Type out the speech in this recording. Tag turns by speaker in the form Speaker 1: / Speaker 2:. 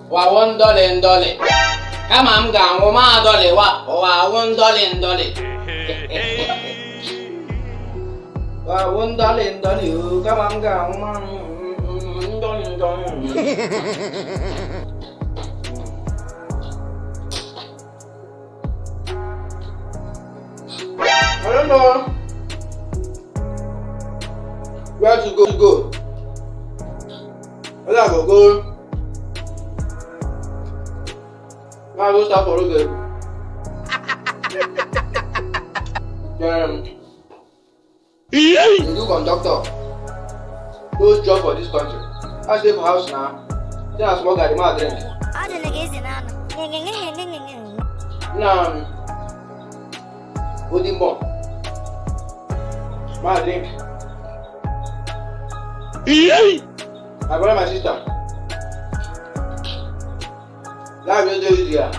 Speaker 1: Ụwa wụ ndọlị ndọlị, kama m ga-anwụ ma adọlịwa. Ụwa wụ ndọlị ndọlị, ụwa wụ ndọlị ndọlị o, kama m ga-anwụ ma ndọlị ndọlị. I don't know where to go. Where I go go? I go start for road. Then you do conductor. Those job for this country. I stay for house now. Then I smoke garri, ma drink.
Speaker 2: Ọ dị na ga-ezi n'anụ.
Speaker 1: Na golden ball. Ma drink. My brother, my sister. Life no dey easy ah.